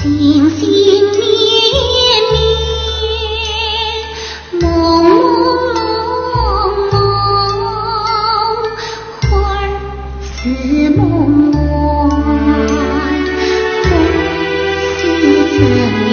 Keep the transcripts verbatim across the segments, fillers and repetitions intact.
星星闪闪，蒙蒙蒙，花儿似梦幻，梦似真梦。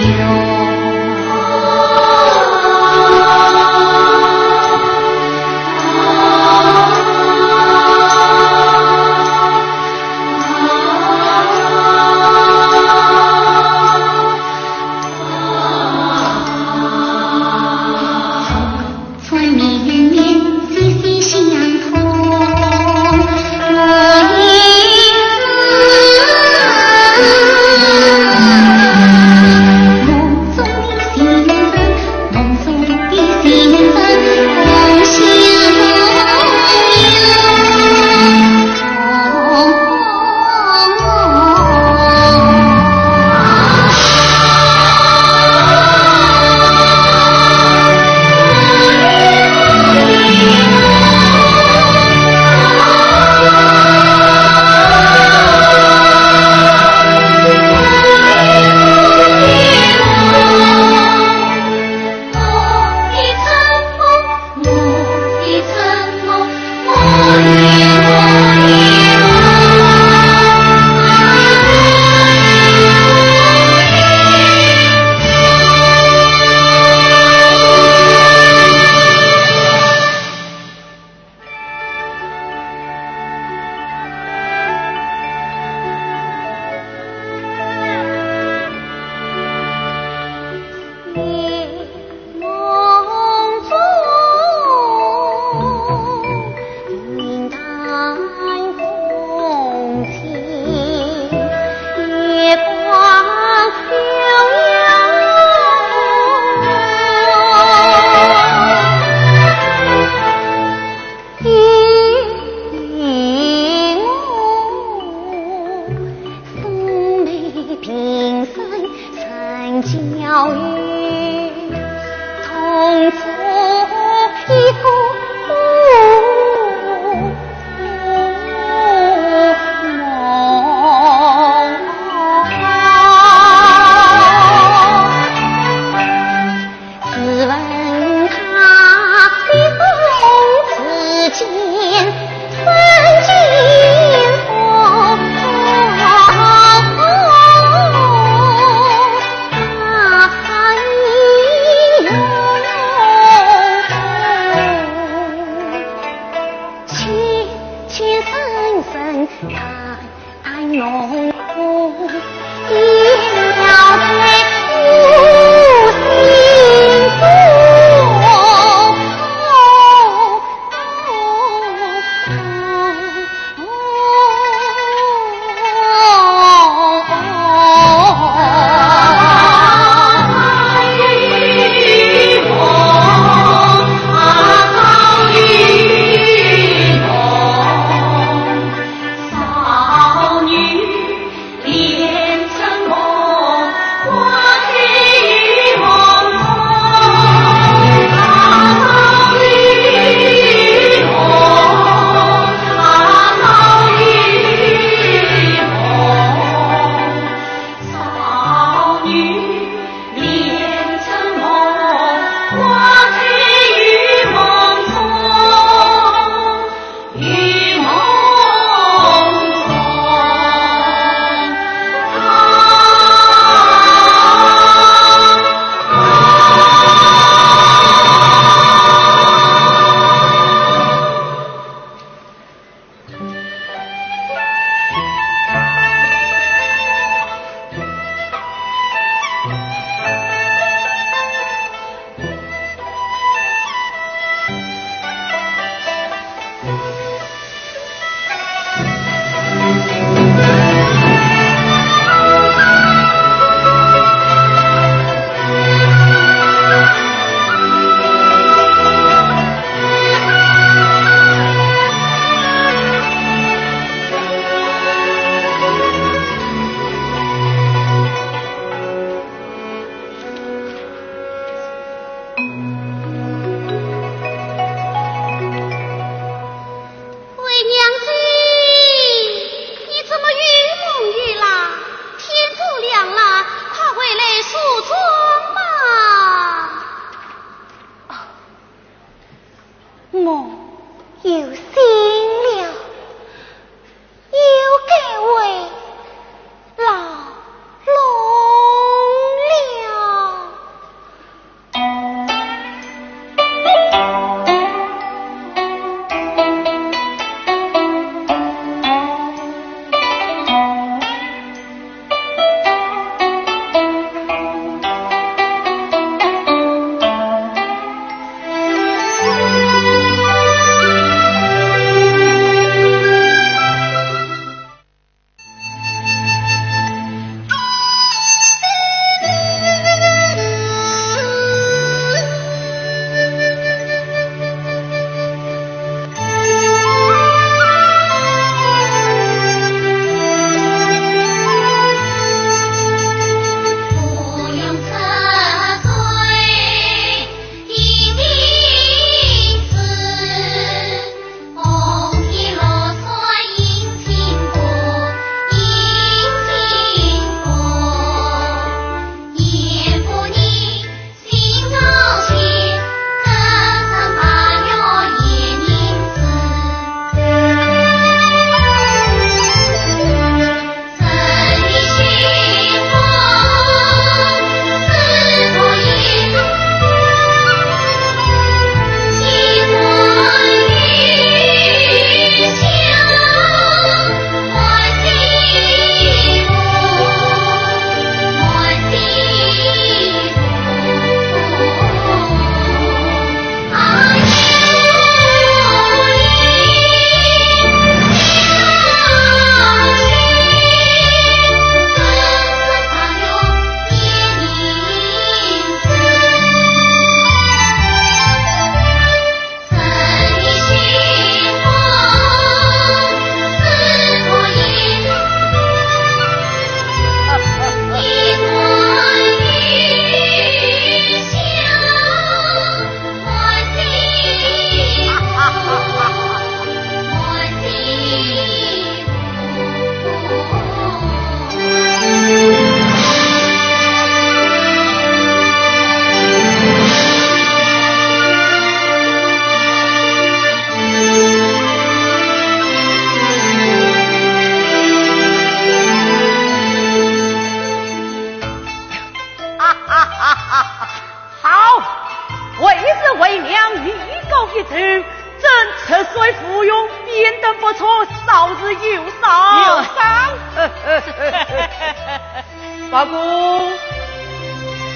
不过，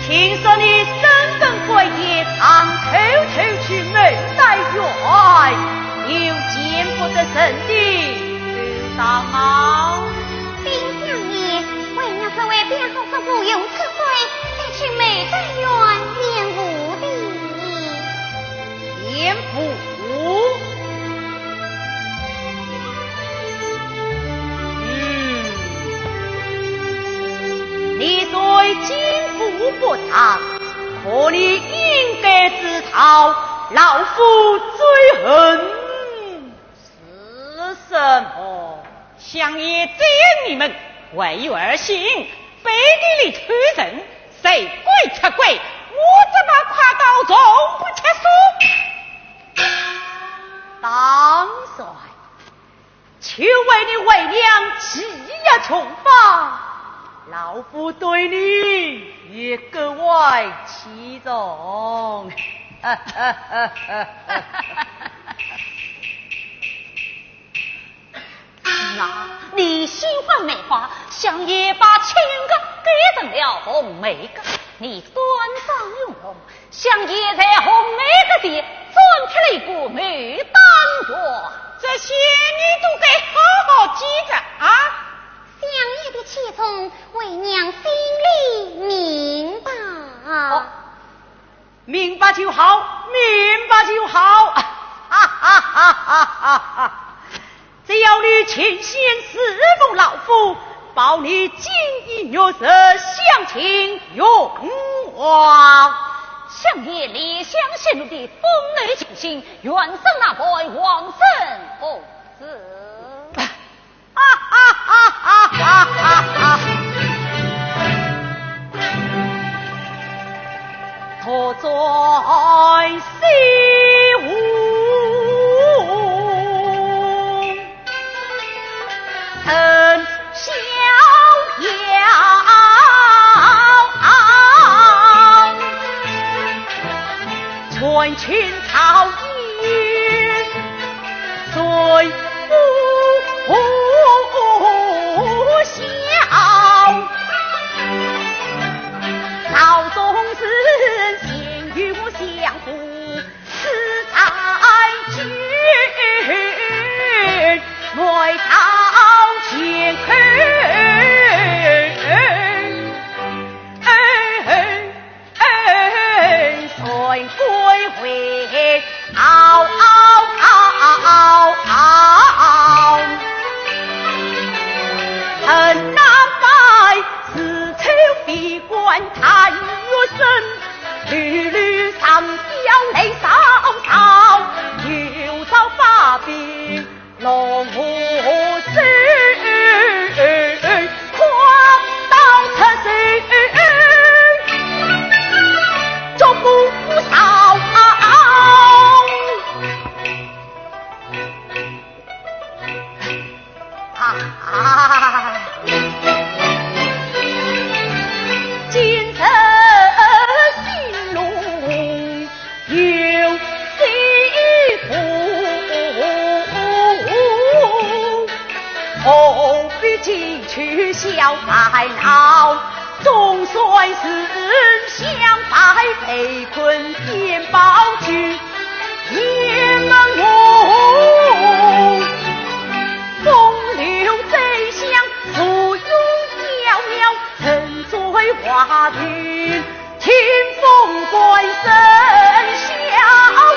听说你身份贵贱，常偷偷去牡丹园，有见不得人的勾当吗？禀相爷，为娘只为表好叔父用赤水，才去牡丹园练武的。练武？ 嗯，你虽进步不长，可你应该知道老夫最恨是什么？相爷最恨你们，为有儿心，背地里偷人，谁敢出鬼，我这把快刀从不切手。当然， 就为你为娘起一穷法，老夫对你也格外器重。啊，你心怀美花，相爷把青云阁改成了红梅阁，你端庄雍容， 相爷在红梅阁前钻出了一个牡丹园。这些你都该好好记着啊。相爷的器重，为娘心里明白。哦，明白就好，明白就好。哈哈哈哈哈哈！ 只要你前先侍奉老夫，保你锦衣玉食，享尽荣华。相爷怜香惜玉的风流情深，愿生那般，往生不死。哈哈哈哈哈哈！ 独在西湖，人逍遥。穿青草衣，谁不晓？ 朝中人，闲语相诉，自在君，莫道乾坤。 哎，船归回，嗷嗷嗷嗷嗷。恨南白丝绸闭关叹月深，绿绿长啸泪滔滔，又遭八兵 龙虎斗，狂刀出鞘，捉不着。啊！今日兴隆 有西湖，何必急去小烦恼？总算是相拜，被困天宝居，雁门红，风流醉乡，芙蓉窕窕，沉醉华亭。 清风关生晓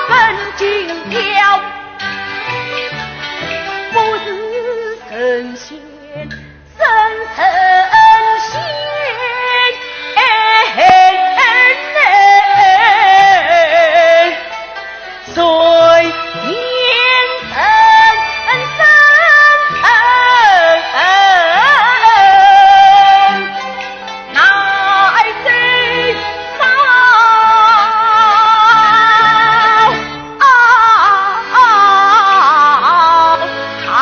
本今朝，不似神仙神神仙。谁言人生乃最少？啊啊啊！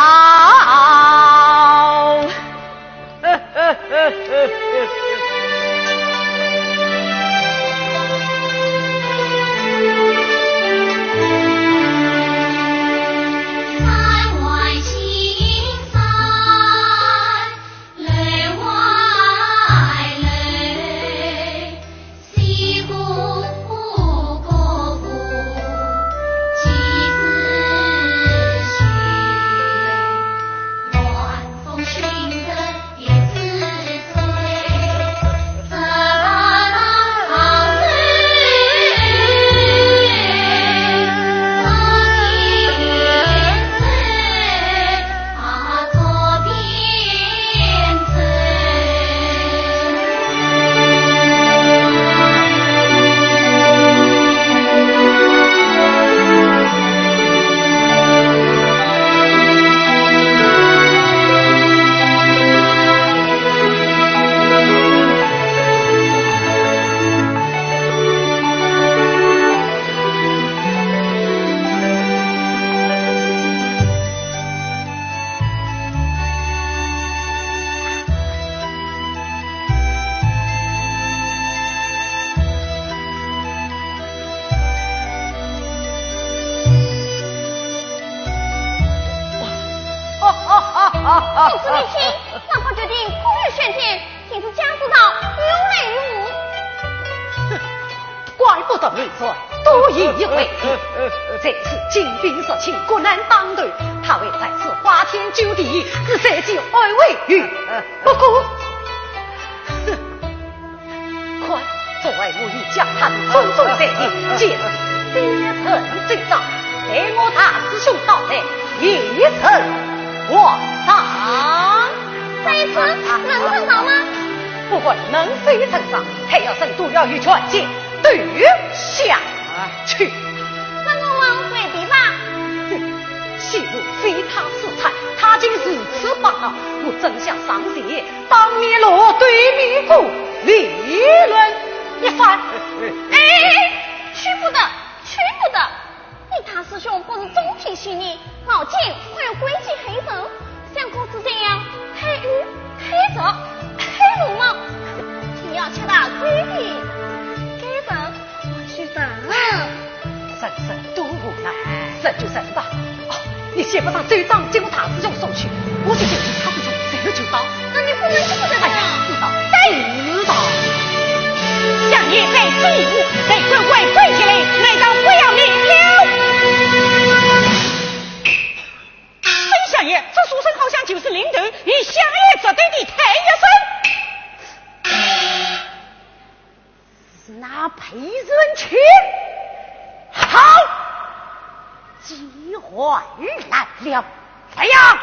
山外青山，楼外公子你听，让他决定空于选天，定是家之道，有来有往。哼，怪不得明朝多疑一回。这次金兵入侵，国难当头，他会在此花天酒地，只是一句安慰语。不过，哼， 看，昨晚我已将他的种种罪行，皆是小人奏章，待我大师兄到来，一审皇上。这一次能审上吗？不管能否审上，太学生都要与全家丢下去。那我们回避吧。哼，既然非他是才，他竟如此霸道，我真想上前 当面落对面鼓理论一番。哎，去不得，去不得！你大师兄不是忠厚之人，老奸还有诡计害人，想可知怎样？太愚、太弱、太鲁莽，定要吃大亏的。该人 是的。人生多无奈，审就审吧。哦，你写不上奏章，将我大师兄送去，我就叫其他师兄随后就到。那你不能这么的。哎呀，知道，知道。相爷在这里，待官官跪起来，难道不要命了？哎，相爷，这书生好像就是临潼与相爷作对的太学生。 是那裴元卿。好，机会来了，来呀，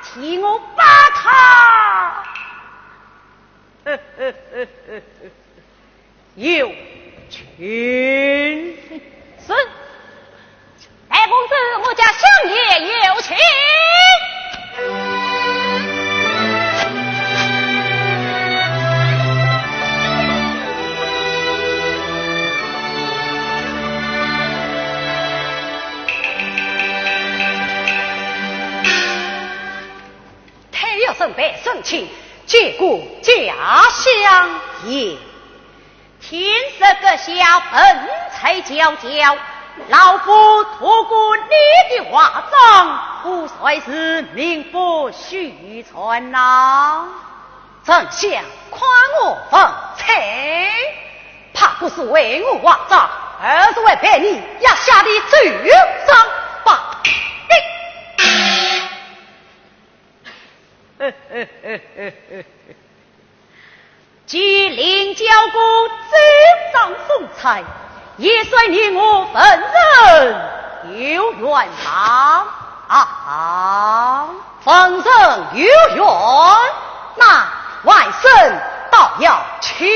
替我把他有请。是。 大公子，我家相爷有请。太学生被审讯，见过家相爷。 天色隔晓，盆菜交交，老夫托过你的画章，我算是名不虚传呐。丞相，看我文采，怕不是为我画章，而是为被你压下的奏章吧。嘿！ 既领教过奏章风采，也算你我文人有缘呐。啊，文人有缘，那外甥倒要请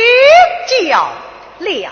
教了。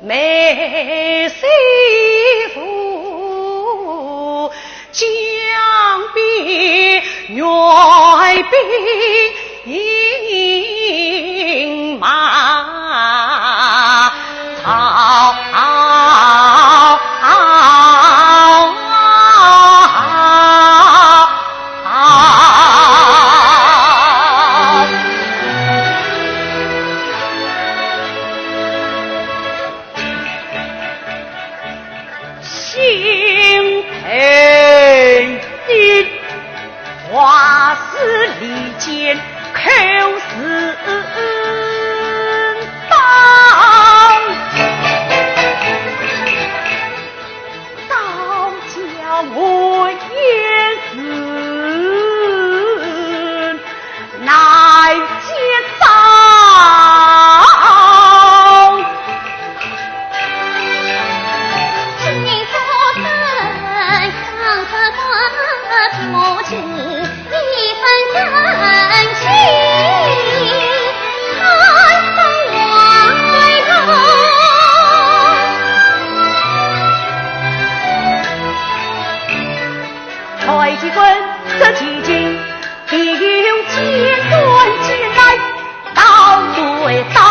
梅妃夫，江边月兵马操。心佩心，花似离间，口似刀。刀将我掩住， 难见招。太极棍，这几斤 必有尖端进来，刀对刀。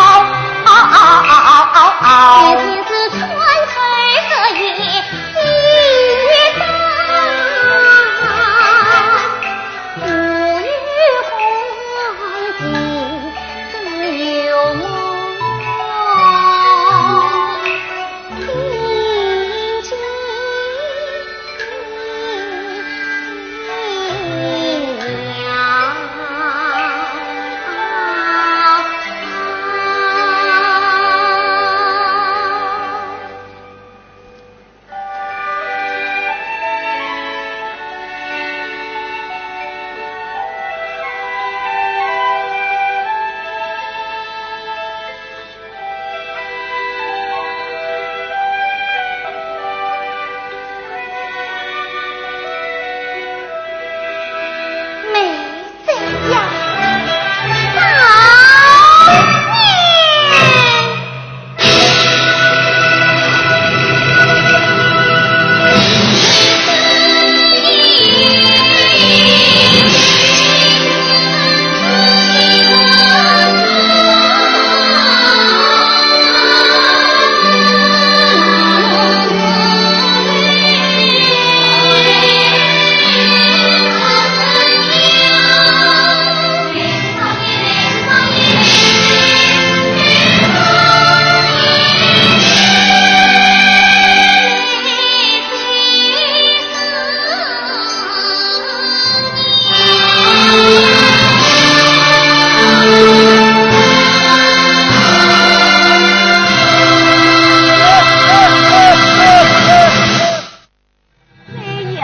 谁要？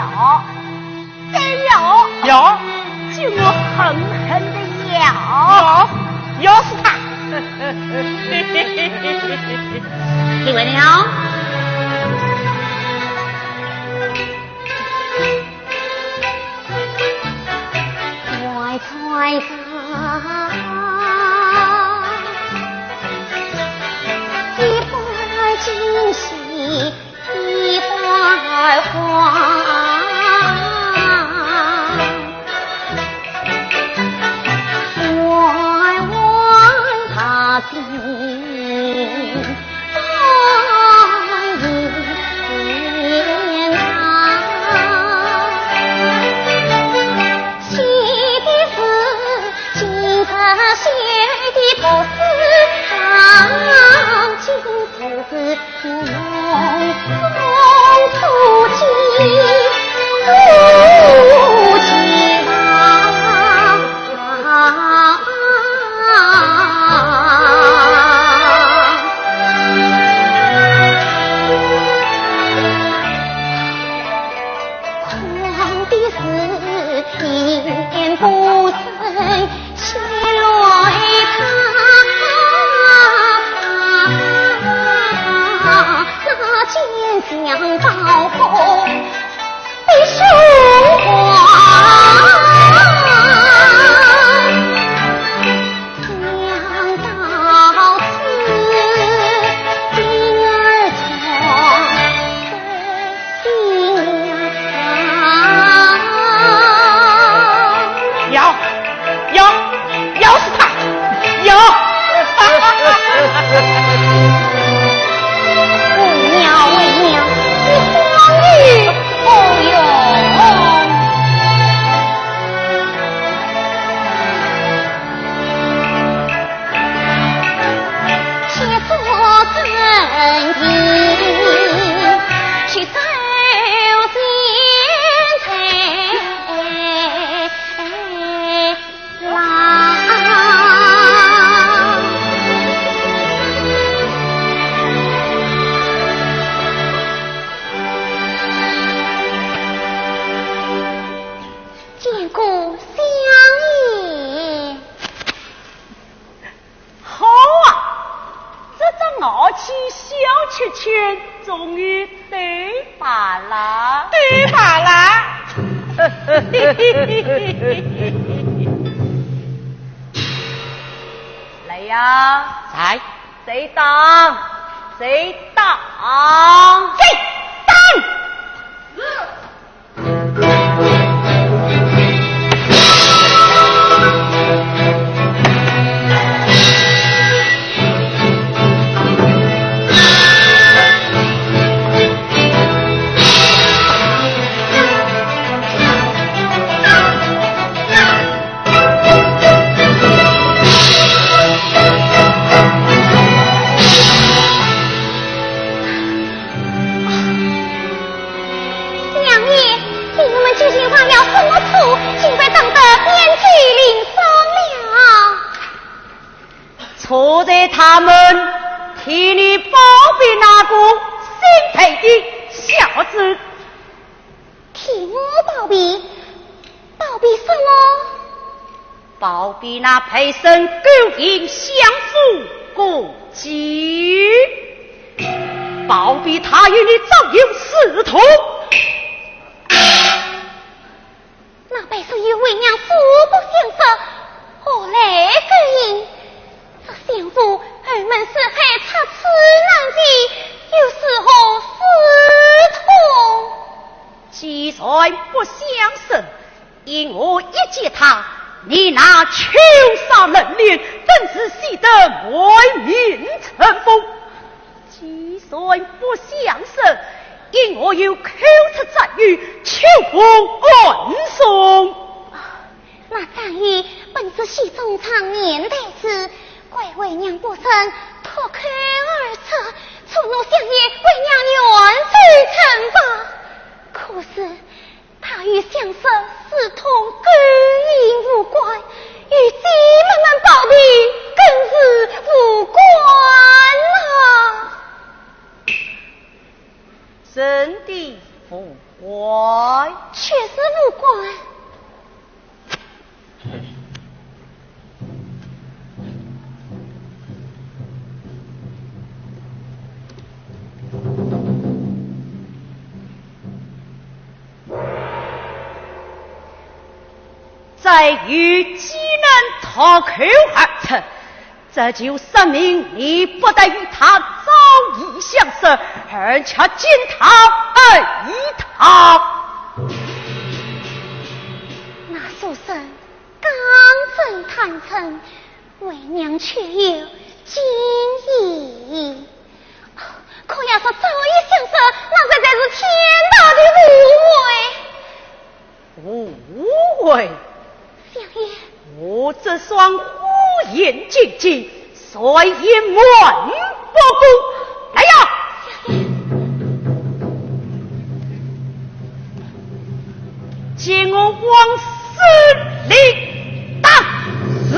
谁要？要？就我狠狠地要。要，要死他！李文了。外太太，一拜惊喜 一花儿花，弯弯大地。身体去走前程啦。见过相爷。 好啊，这只傲气小七千终于对罢了。对罢了。来呀，在。谁当？谁当？谁当？是。 相爷，我们究竟犯了什么错，竟被打得遍体鳞伤了？错在他们替你包庇那个姓裴的小子。 替我包庇？包庇什么？包庇那裴生勾引相府歌妓，包庇他与你早有私通。那裴生与为娘素不相识，何来勾引？这相府后门是害，插翅难见，又是何私通？ 既然不相识，因何一见他，你那秋煞冷脸，顿时喜得满面春风？既然不相识，因何又口出赞语，秋风暗送？ 那赞语本是戏中唱念台词，怪为娘不慎脱口而出，触怒相爷，为娘原罪惩罚。可是他与相识私通勾引无关，与姐妹们包庇更是无关啊。真的无关？确实无关。 再有既能脱口而出，这就说明你不但与他早已相识，而且见他爱他。那书生刚正坦诚，为娘确有今意。可要说早已相识，那实在是天大的误会。 误会？相爷。我这双火眼金睛，谁也瞒不过。来呀！相爷。给我往死里打！是。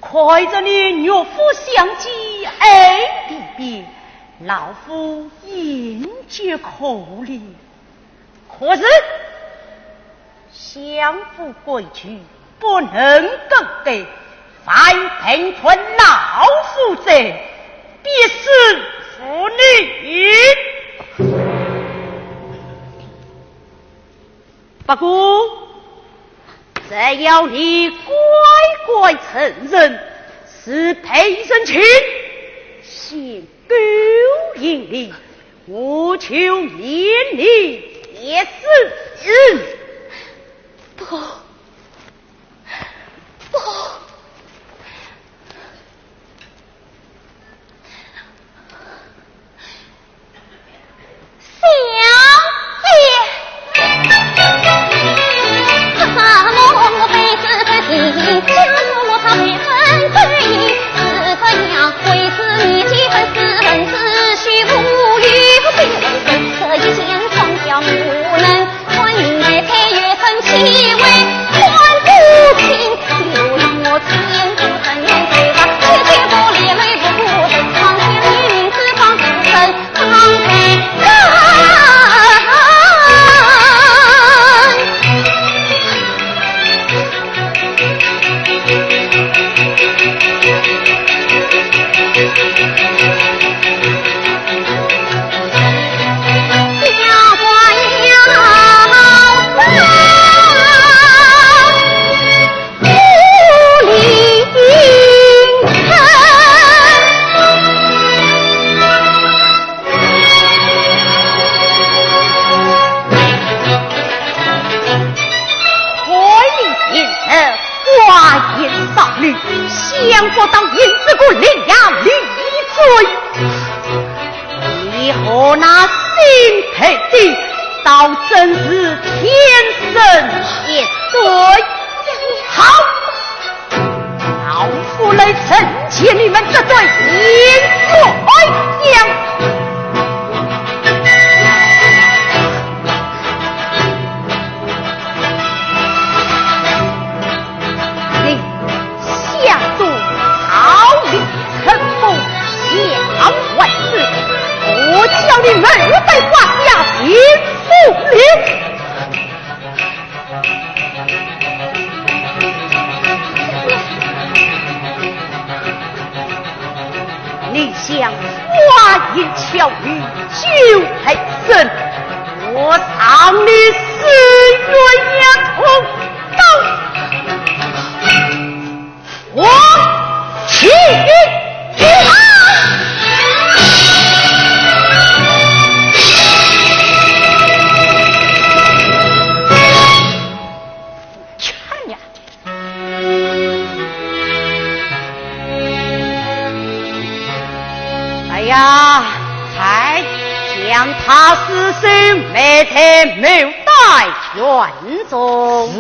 看着你岳父相继爱离别，老夫心结可怜。可是相府规矩不能更改，凡碰触老夫者，必死无疑。 不过，只要你乖乖承认是被人情，先勾引你，我就免你一死。不，不。 小姐。相府当银子个伶牙俐嘴，你和那姓配的，倒真是天生一对。好，老夫来惩戒你们这对淫鬼呀！ 你想做逃离春风享万世，我叫你们二代挂下秦风流。 你想花言巧语救黑生，我赏你死鸳鸯同刀。我去！啊！去你！ 哎呀，快将他尸首埋在某大院中。是。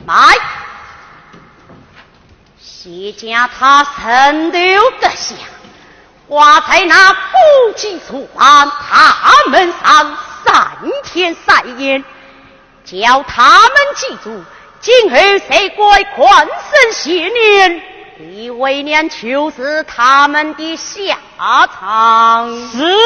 慢。先将他人头割下，挂在那古迹柱旁大门上三天三夜。 叫他们记住，今后谁敢吭声邪念，李为娘就是他们的下场。是。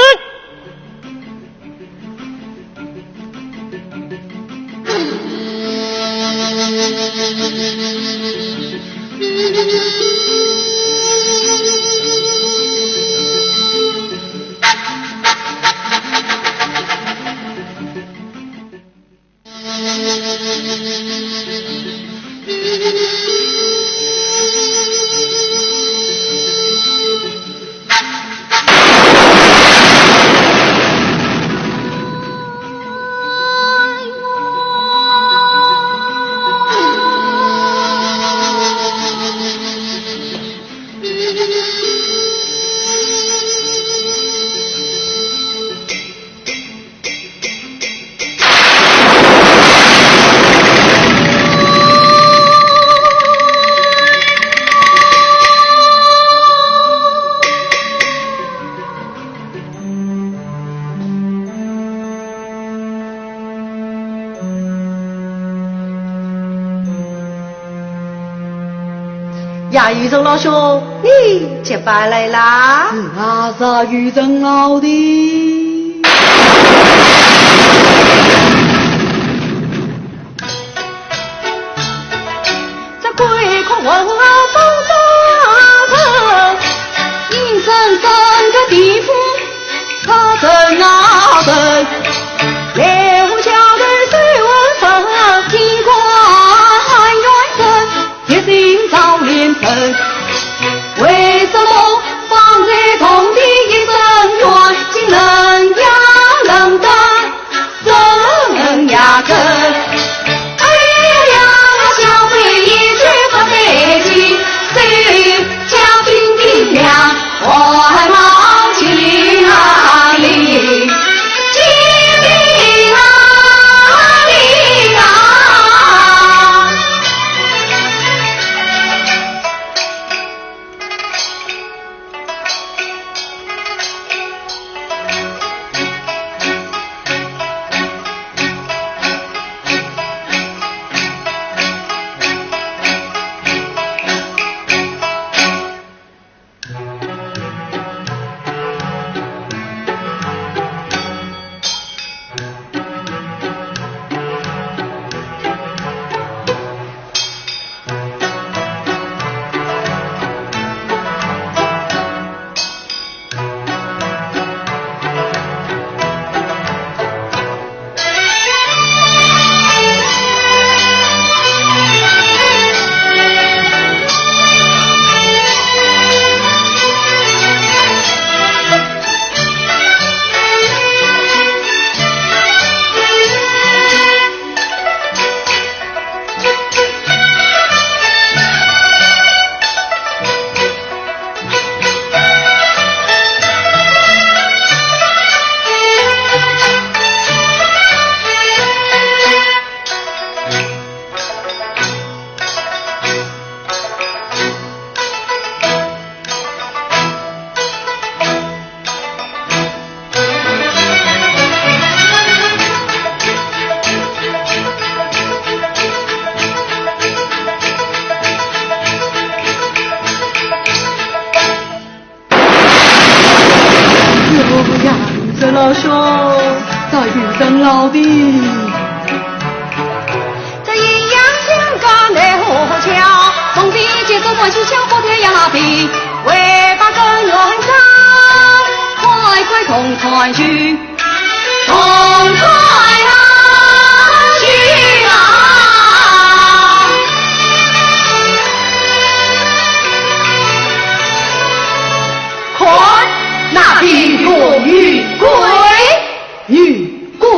呀，愚人老兄，你结拜来啦？是啊，是啊，愚人老弟。这鬼哭魂啊，风沙人，阴森森的地方，他人啊人，来我家的水温深，天光远深。 一心找连城，为什么放在洞里一生缘，竟能呀能得人呀人？哎呀呀，小鬼一去不得劲，谁叫丁丁呀，我还冒进哪里？ 哎呀，愚人老兄，这愚人老弟。这阴阳相隔奈何桥，从前结个关系像不太阳那边，为把根源上，快快同团去。 同快乐去啊！看，那边有女鬼，女鬼。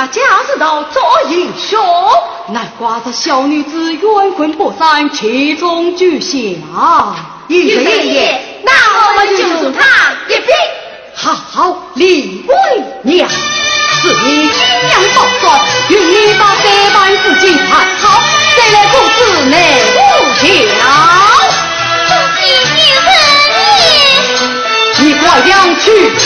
啊，假是道做英雄，难怪这小女子冤魂不散，气冲九霄。有人言，那我们就助他一臂。好，李为娘，是你金阳宝钻，与你把三万紫金盘好，再来布置内务桥。 你快点去吧。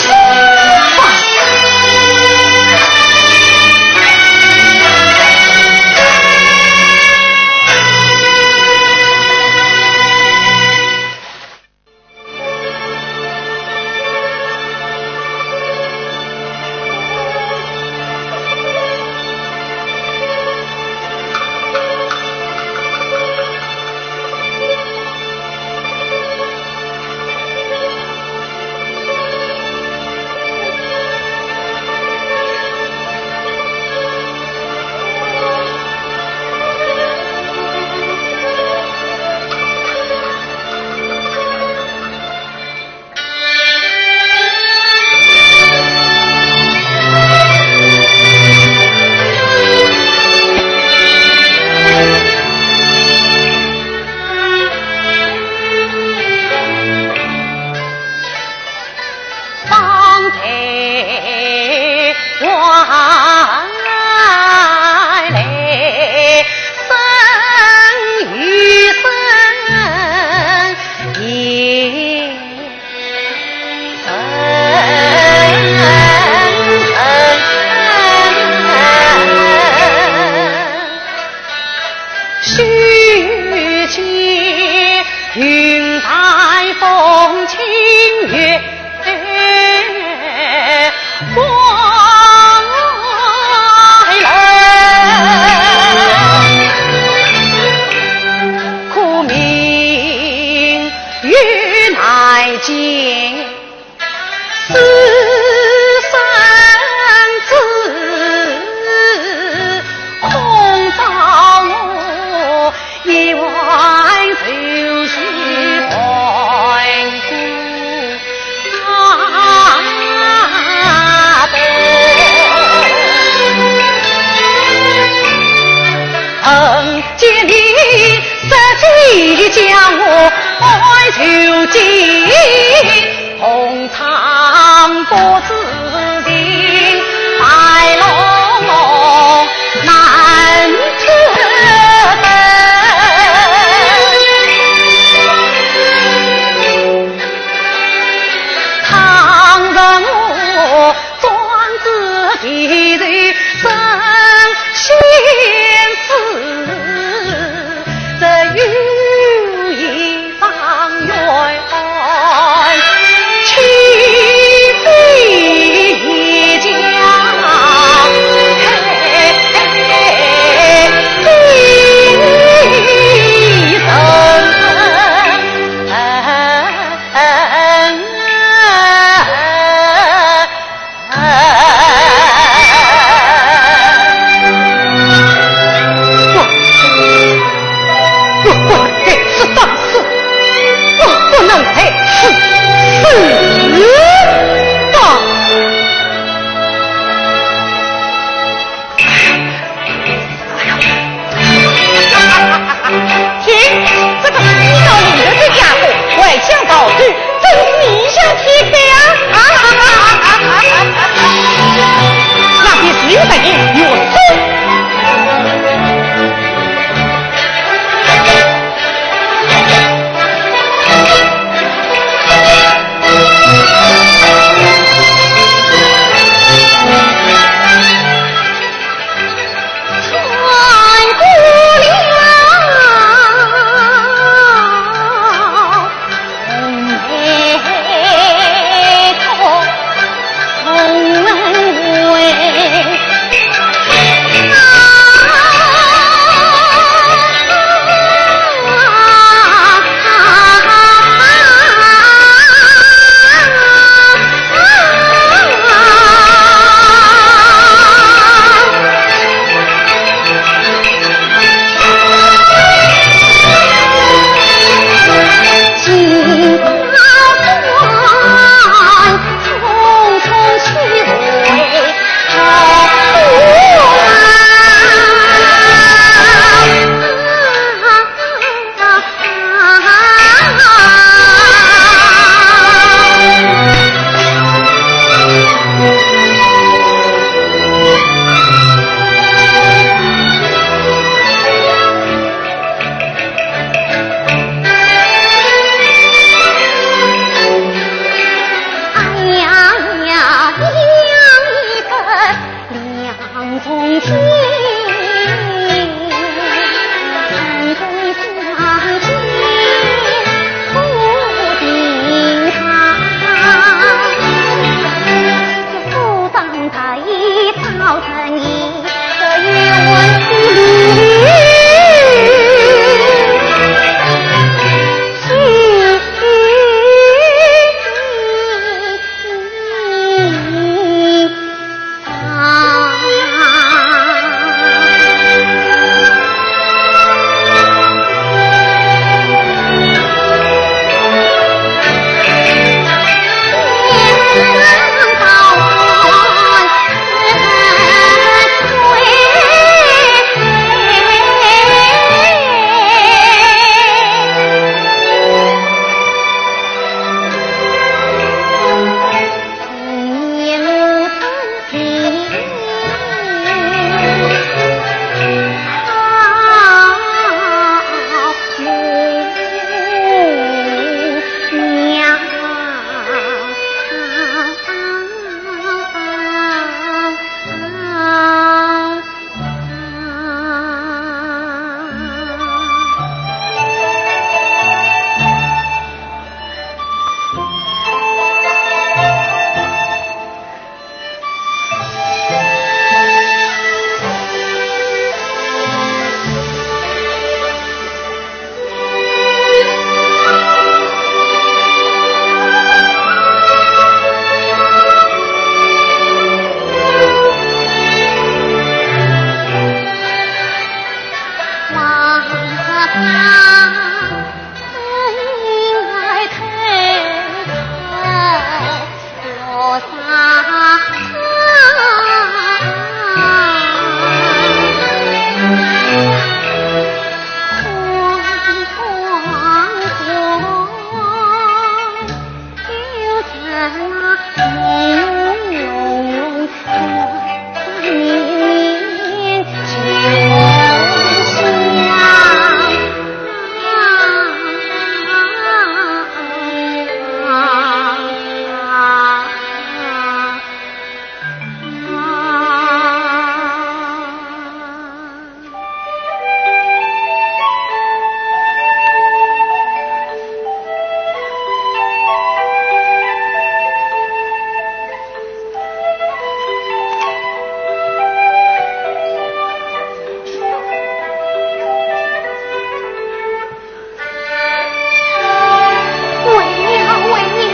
为娘，为娘，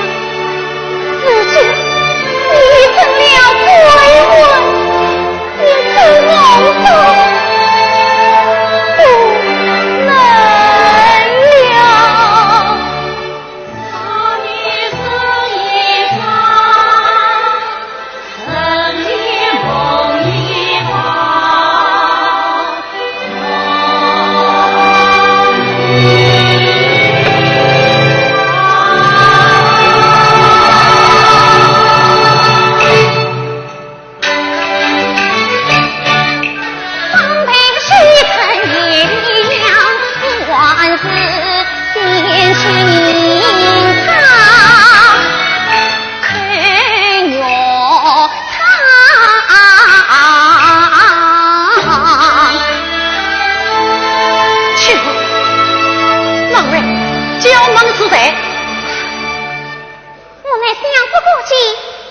如今你成了鬼魂，你怎能说不能了？去吧，哪位？叫门之谁？我乃相府歌妓，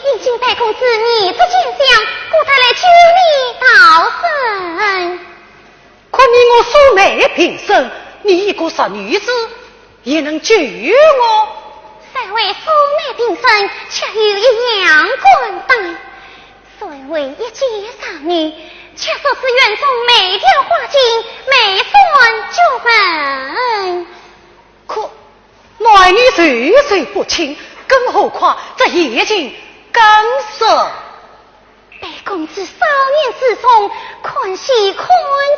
因请白公子面色见相，故特来救你逃生。 可你我素昧平生，你一个弱女子，也能救我？所谓素昧平生，却有一样官当。所谓一介少女，却说是院中每条花径，每扇角门。可男女授受不亲，更何况这夜静更深。 白公子少年之中，看戏看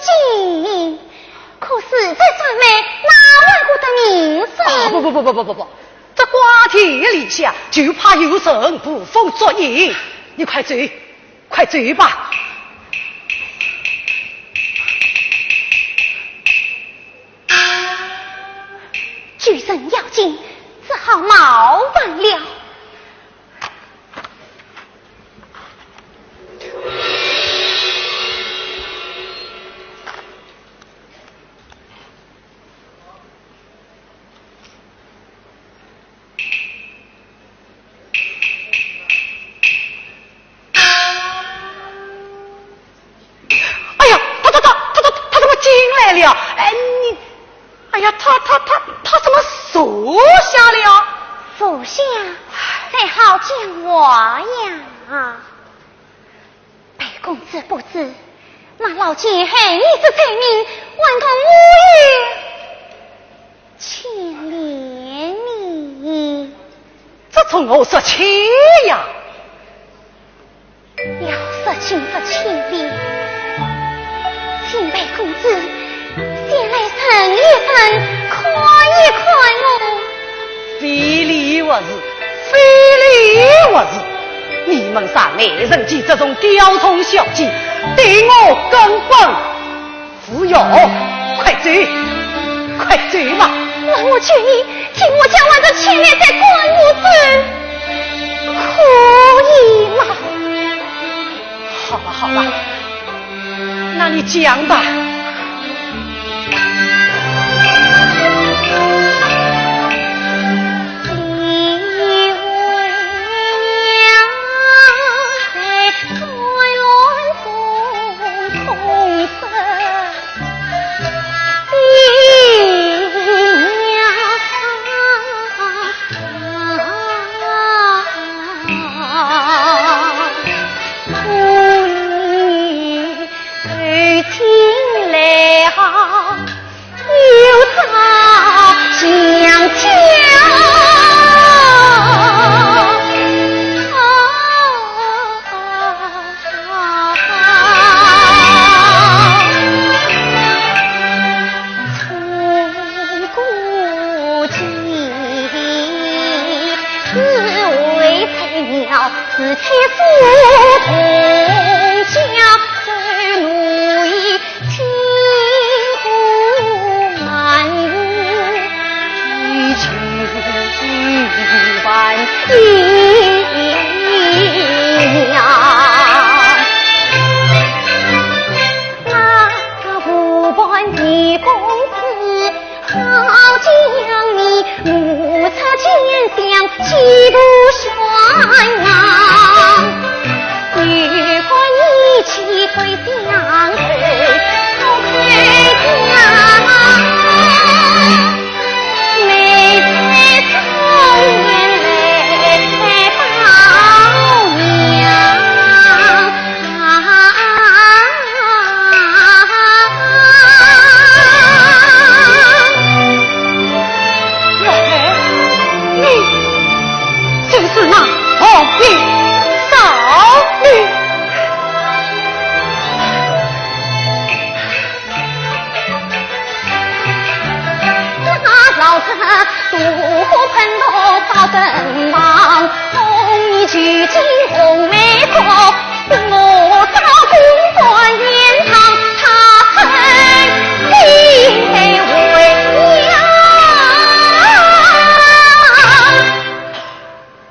剑，可是这算为哪位个的名声？啊，不不不不不不不，这瓜田李下，就怕有人捕风捉影。你快走，快走吧。救人要紧，只好冒犯了。呀，他他他他怎么坐下了？坐下才好讲话呀。被公子不知，那老奸害你之罪名，还同我有牵连呢。这从何说起呀？ 要说情不情理，请被公子前来认一认，看一看哦。非礼勿视，非礼勿视！你们三美人计这种雕虫小技，对我根本 无用，快走，快走吧。那我求你替我将那个钱财还我走，可以吗？好了，好了，那你讲吧。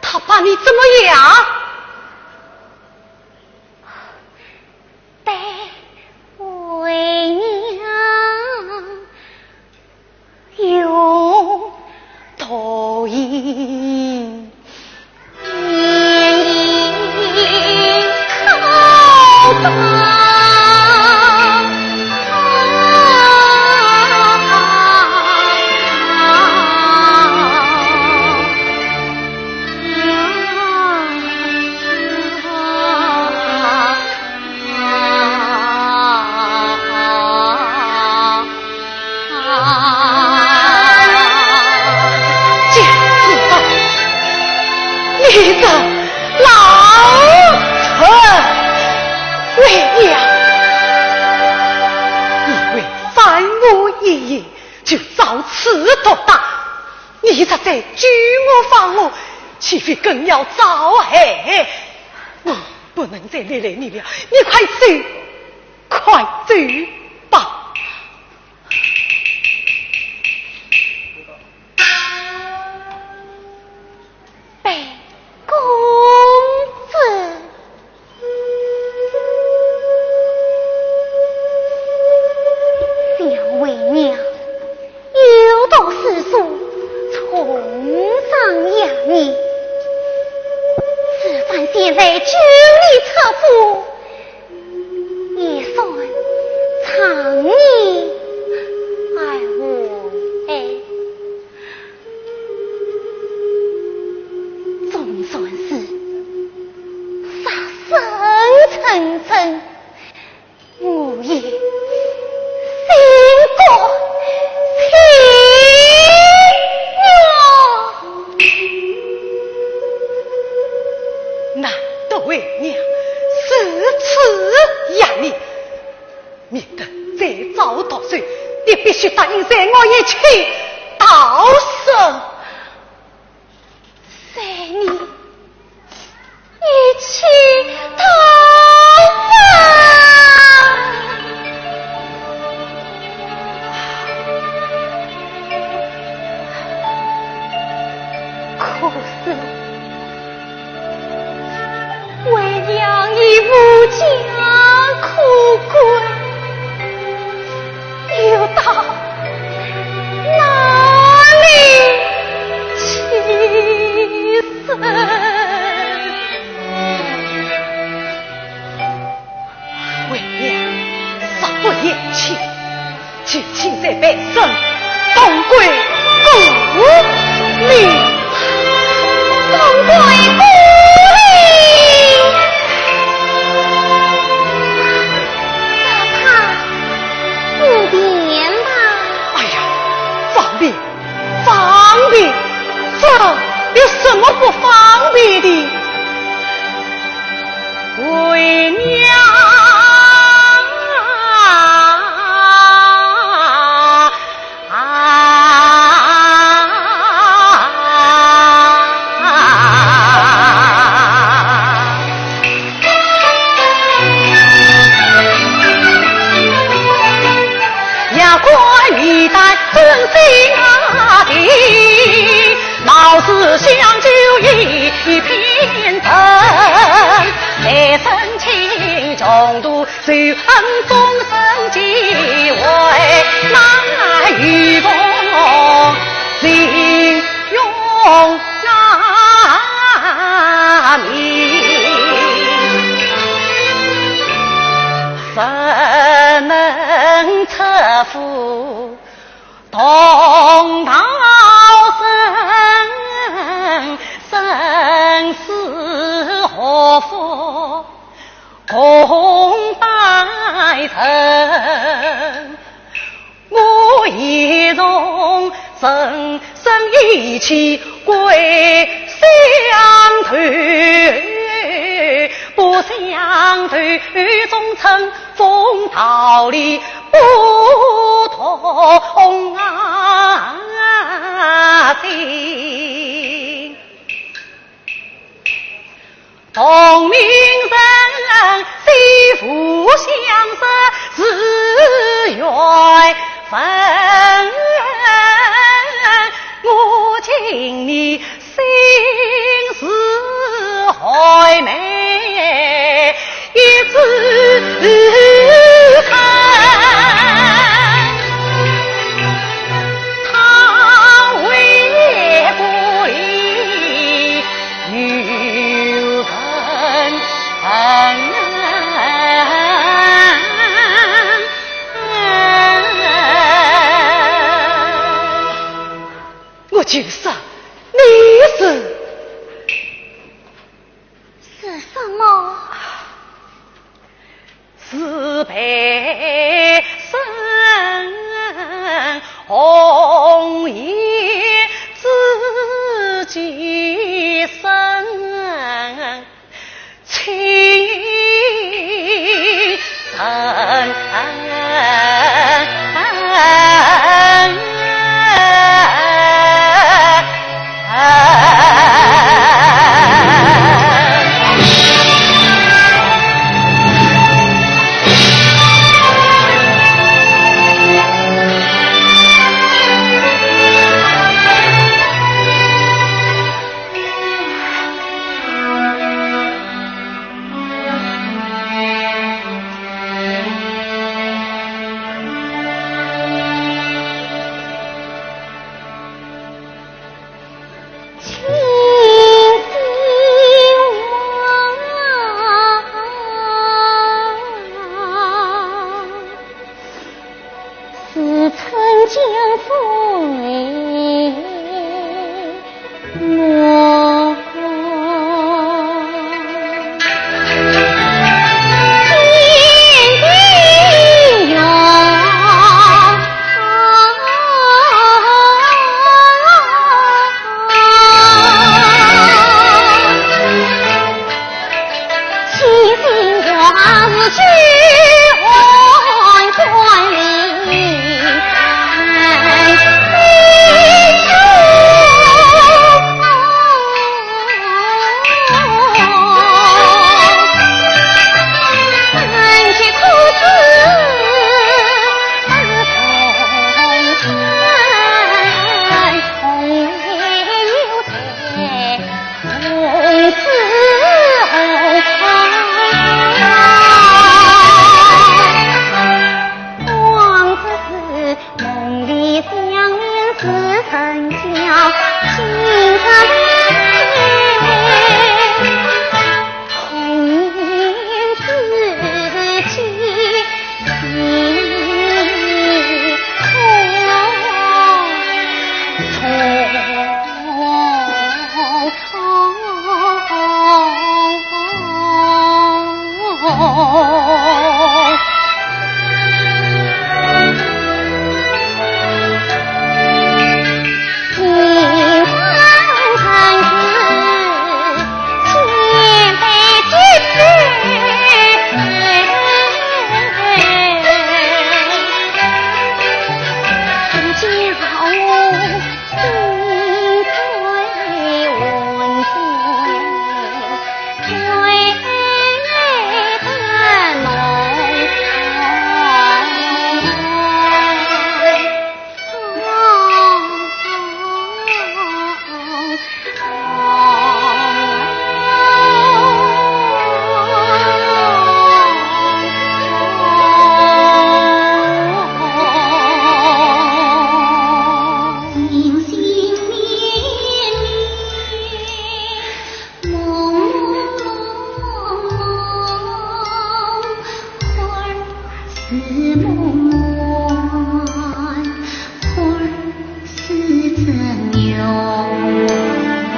他把你怎么样？ 你这老贼！为娘，你为反我一役，就遭此毒打。 你若再救我放我，岂非更要遭害？我不能再连累你了，你快走，快走吧。被公子 想为娘有读诗书，从上养育，此番前来救你出府，也算仗义而回真真，我也心甘情愿。难得为娘如此压你，免得再遭毒手，你必须答应在我面前道声。 随你一起逃亡。可是，为娘已无家可归， 又到哪里去寻？为娘实不厌弃，就请在半生同归故里。同归故里？只怕 不便吧？哎呀，方便，方便，这有什么不方便的？为娘啊， 我就说你是。是什么？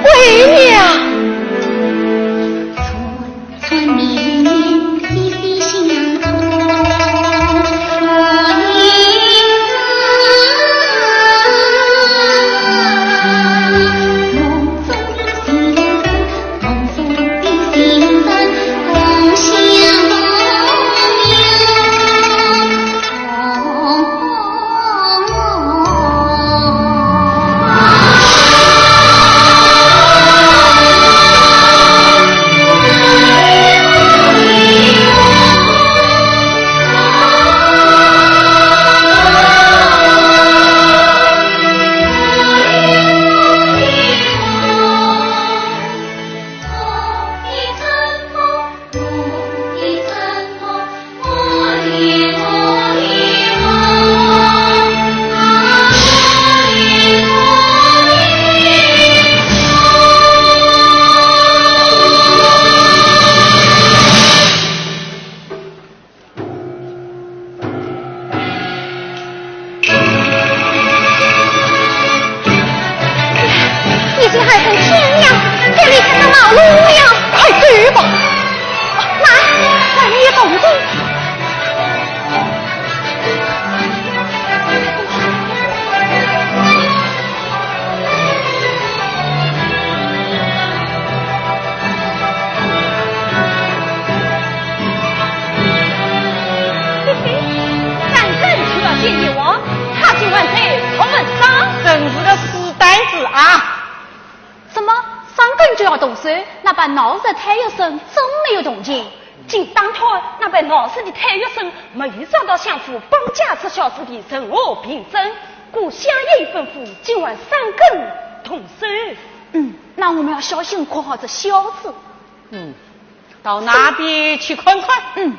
为娘。已经还不天亮，这里可是闹龙庙。快走吧。慢，万一有动静。 嘿嘿，三更就要见阎王，他竟然在出门哉？真是个死胆子啊！怎么，三更就要动手？那班闹热太学生怎么没有动静？ 今当初那班闹事的太学生没有遭到相府绑架十小时的任何凭证，故相爷吩咐今晚三更动手。嗯，那我们要小心看好这小子。嗯，到那边去看看。嗯。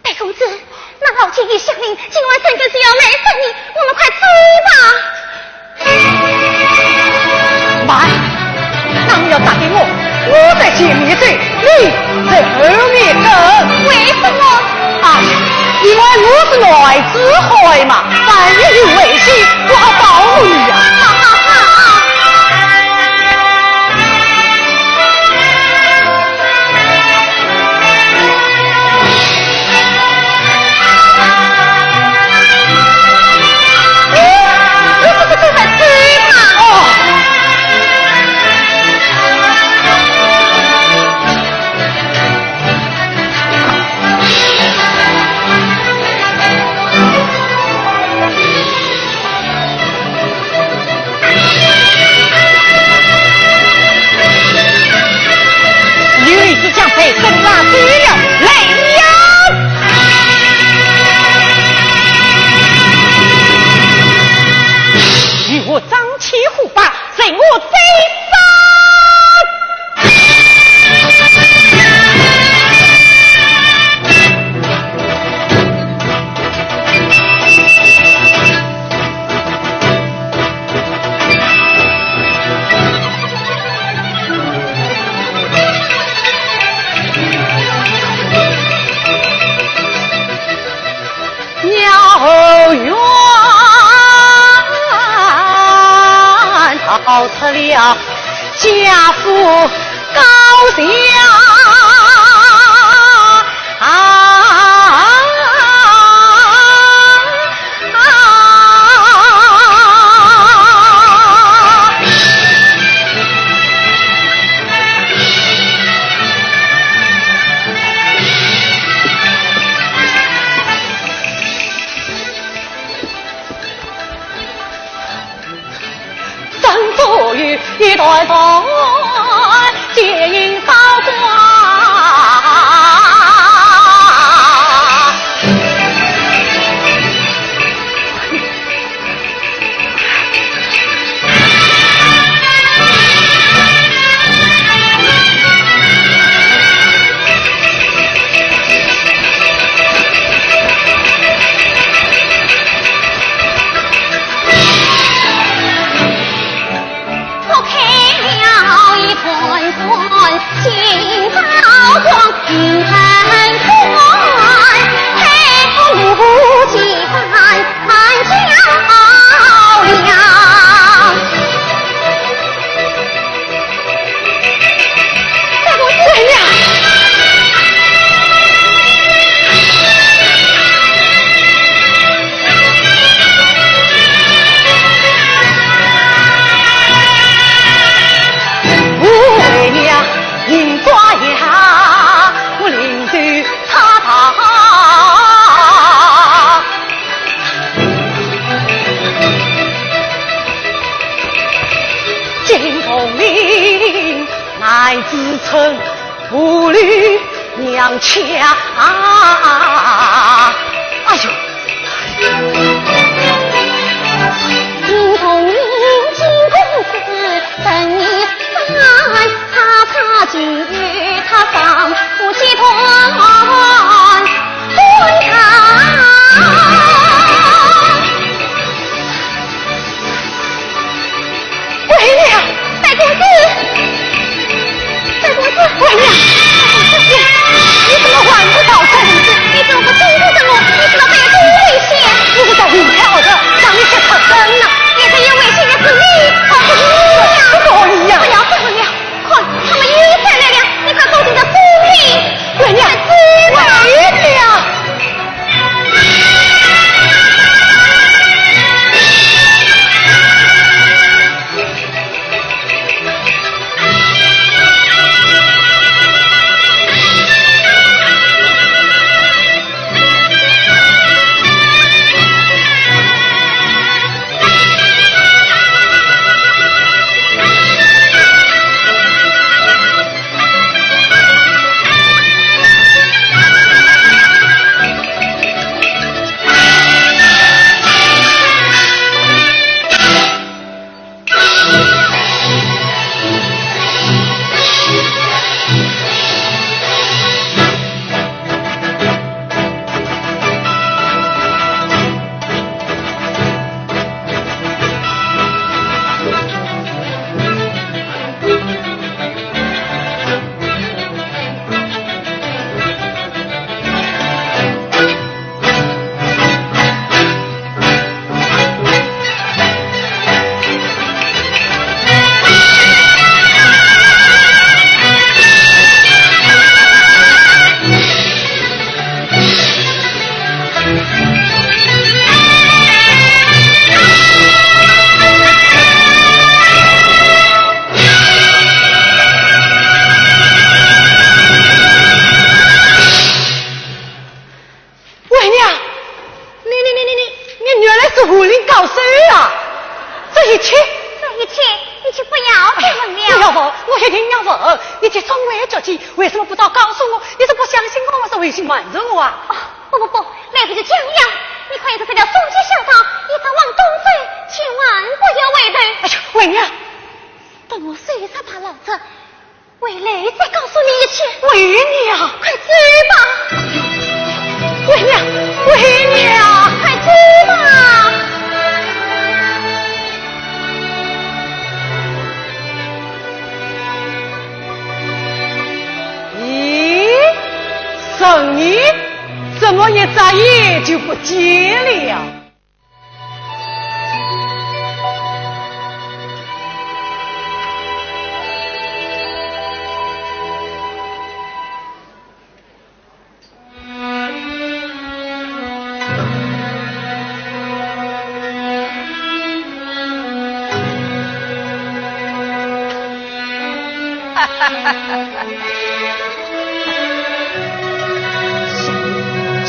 戴公子，那老天爷下令，今晚三更就要来杀你，我们快走吧。慢，那你要打给我，我在前面走，你在后面跟。为什么？啊，因为我是男子汉嘛，万一有危险，我好保护你呀。好，好，好。 哦，我再杀。哎呦！为娘！三公子！三公子！为娘！你怎么还不逃走？你怎么不阻止我？你知道这有多危险？你是在离开我的，让你去逃生呢？也是有危险的是你，而不是我呀！不可以呀！不要，不要！ 快，他们又追来了，你快走进这森林。为娘，为娘。为娘，你你你你你你，你原来是武林高手啊！这一切，这一切，你就不要再问了。不要问，我一定要问。你既从未着急，为什么不早告诉我？你是不相信我，还是违心瞒着我啊？哦，不不不，来不及讲了。你可以在这条松节下葬，一直往东走，千万不要回头。哎呀，为娘，这，回来再告诉你一切。为娘，快走吧。为娘，为娘，快走吧。咦，人呢？怎么一眨眼就不见了？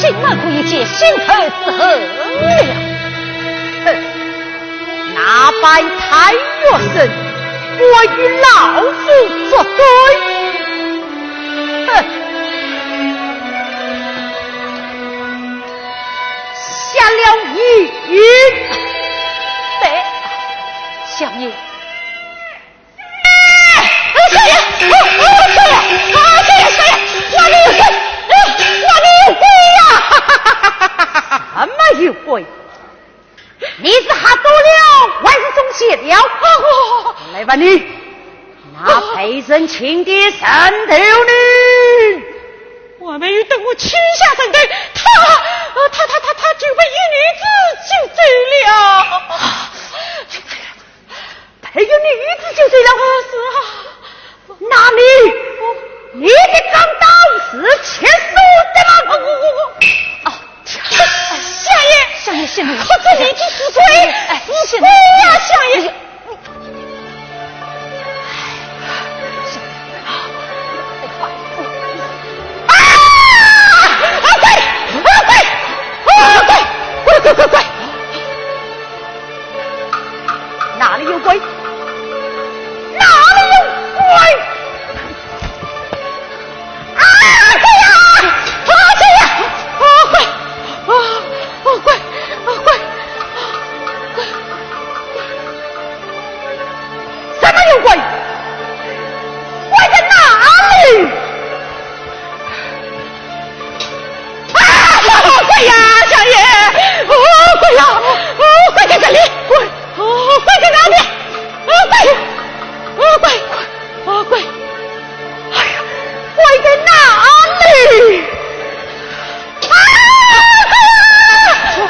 今晚可以解心头之恨了。哼，那班太学生，敢与老夫作对？哼，瞎了眼。对，相爷。 哎，相爷，哦，哦，相爷，哦，相爷，相爷，外面有鬼，哎，外面有鬼呀！什么有鬼？你是吓多了，还是中邪了？哦，来吧你，那被人请的人头呢？我没有等我请下人头，他，呃，他，他，他，他就被一女子救走了。 被一女子救走了？啊，是啊。那你，你的钢刀是切手的吗？啊，我，我，我，啊，相爷，相爷，相爷，可知你的是鬼，哎，是鬼呀，相爷。哎呀，啊，啊，鬼，啊，鬼，啊，鬼，快，快，快，快！ 哪里有鬼？哪里有鬼？啊，鬼呀！啊，鬼呀！啊，鬼！啊，啊，鬼！啊，鬼！啊，鬼！什么有鬼？鬼在哪里？ 啊，鬼呀，相爷！哦，鬼呀！哦，鬼在这里！鬼！哦，鬼在哪里？哦，鬼！哦，鬼！哦，鬼！哎呀，鬼在哪里？啊，鬼呀！哦，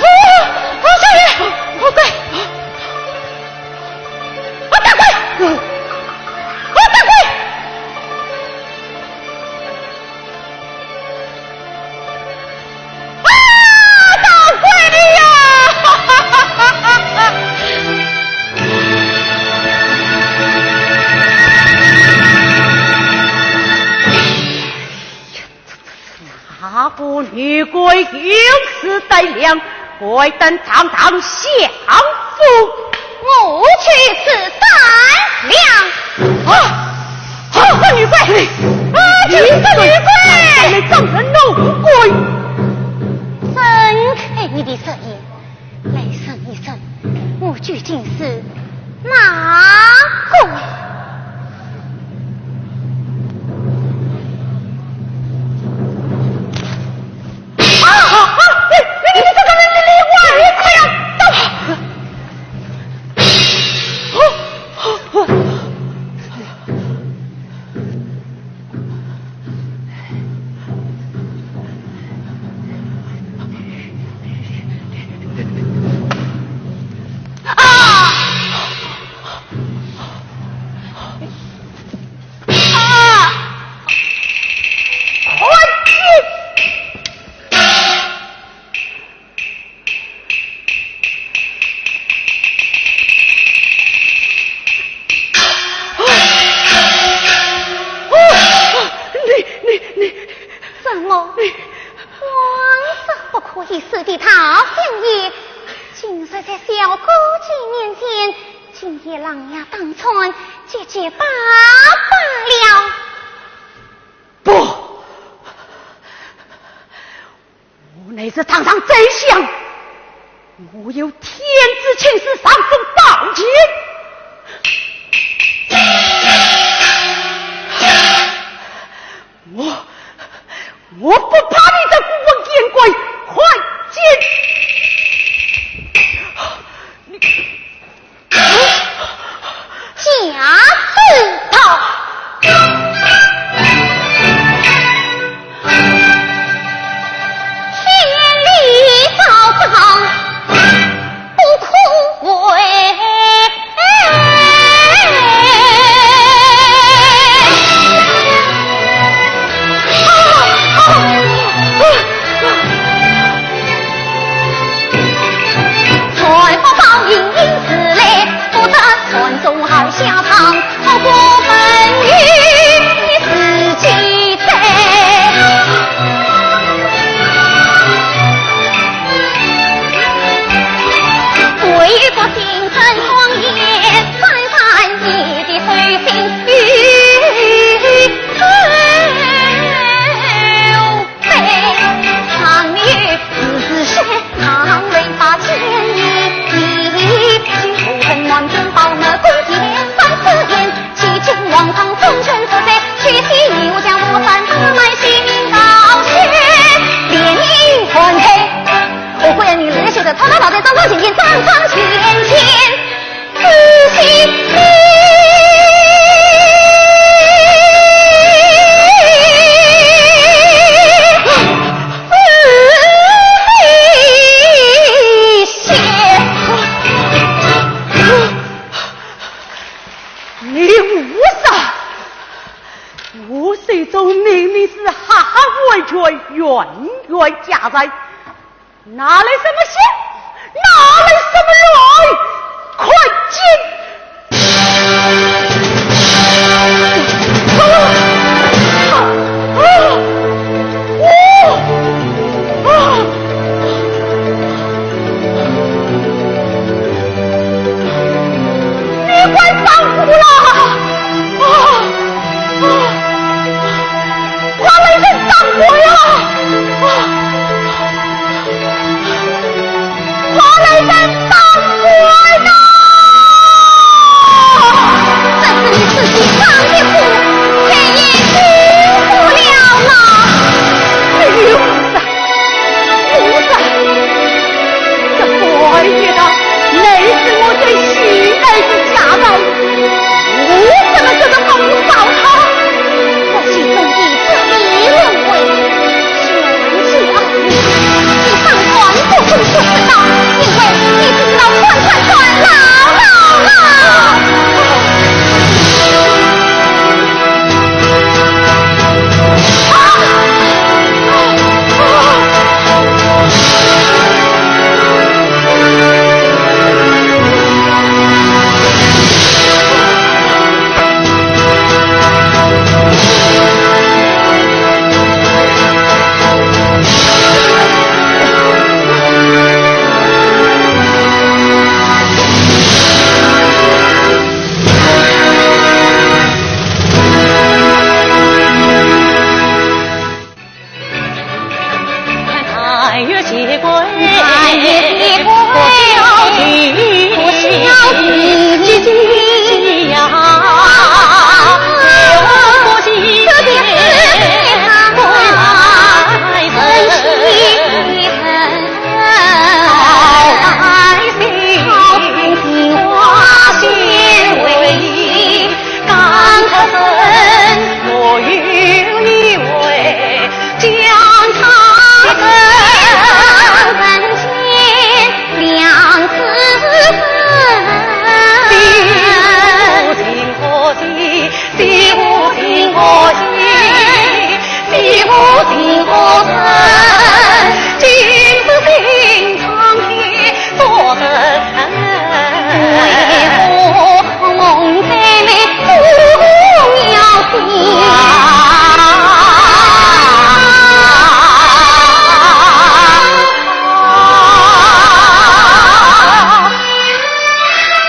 哦，相爷！哦，鬼！啊，大鬼！啊，大鬼！ 啊，打鬼呀！那个女鬼有此胆量， 敢胆堂堂相府。我去此胆量。啊！好个女鬼！啊，这个女鬼！你这个女鬼！敢来伤人弄鬼！真开你的色眼，来人一审，我究竟是哪个？ 啊！啊！你，你，你这个人，你离我而快呀！走！啊！ 啊！快进！你，你，你，什么？你，往日不可一世的大相爷，今日在小哥姐面前， 竟也狼牙当穿，结结巴巴了。不，我乃是堂堂宰相，我有天子亲师尚书宝剑。请张张前前仔细听。你胡说！我手中明明是哈哈完全，圆圆佳人， 哪来什么仙？哪来什么龙？快进！啊！啊！啊！啊！你快上路啦！啊！啊！ 快来人打官呀！啊！快来人打官呐！这是你自己伤的苦，谁也救不了了。哎呦，菩萨，菩萨，这官一到，乃是我最心爱的佳人，我怎么可能放过她？ 我心中的这一轮回，全是恶缘，你上官不准不知道，因为你只知道穿穿穿，牢牢牢。啊！啊！啊！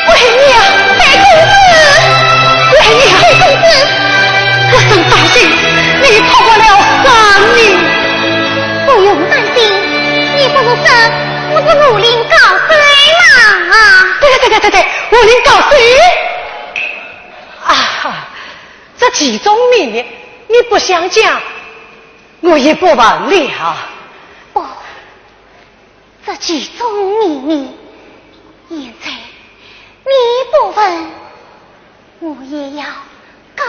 为娘，白公子，为娘，白公子，我真担心你错过了生命。不用担心，你不是说我是武林高手吗？对对对对对对，武林高手。啊，这其中秘密，你不想讲，我也不问了。不， 这其中秘密，现在你不问，我也要告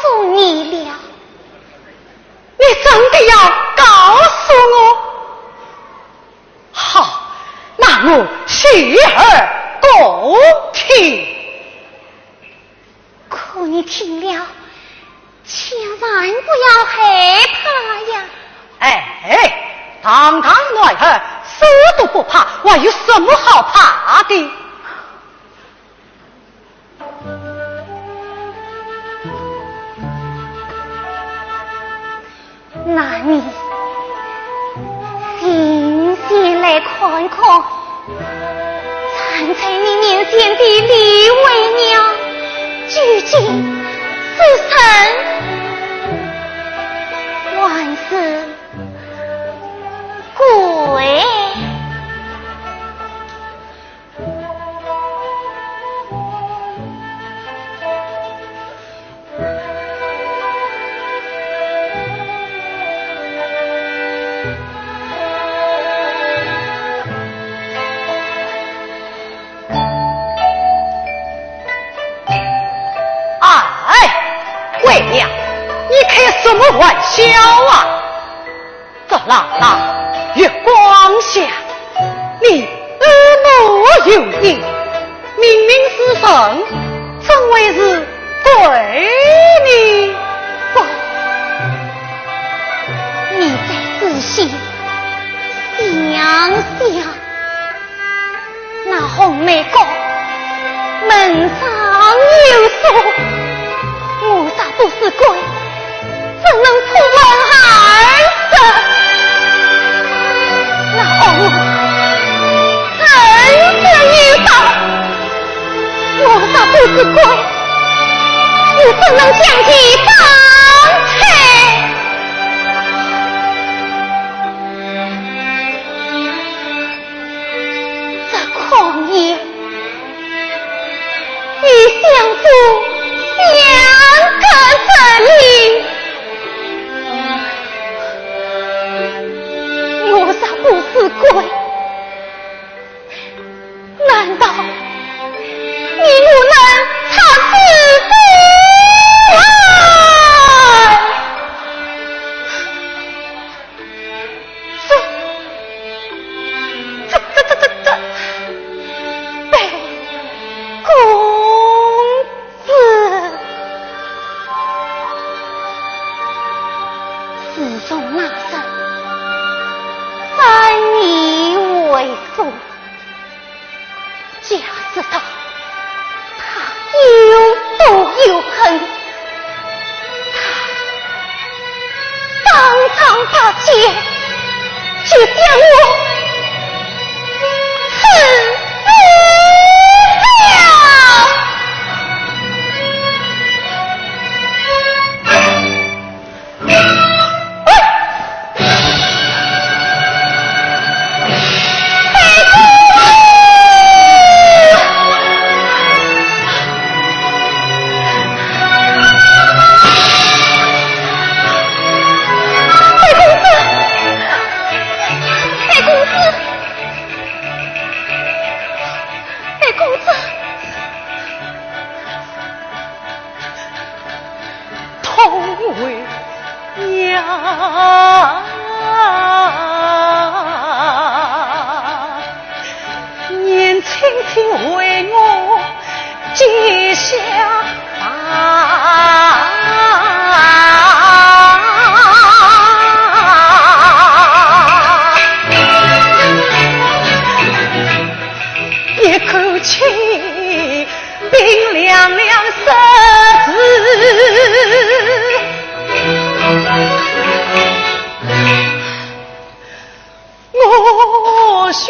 诉你了。你真的要告诉我？好，那我洗耳恭听。 可你听了，千万不要害怕呀。哎，堂堂男儿，死都不怕，还有什么好怕的？那你醒醒来看看，站在你面前的李为娘，究竟是人还是鬼？笑啊！这朗朗月光下，你耳目又硬，明明是人，怎会是鬼呢？不，你再仔细想想。 那红梅阁门上有锁，我若不是鬼，怎能破门而入？那恶魔真正有道，我若不是鬼，又怎能将其打开？ 这狂言，与相府相隔十里，我若不是鬼，难道你我能插翅不来？ 这，这，这，这，这，北宫子。自从那日，三年未复。 假使他，他有毒有恨，他当场拔剑，就将我刺死了。 痛为娘，念亲亲为我结下疤。一口气 冰凉凉十字。我胸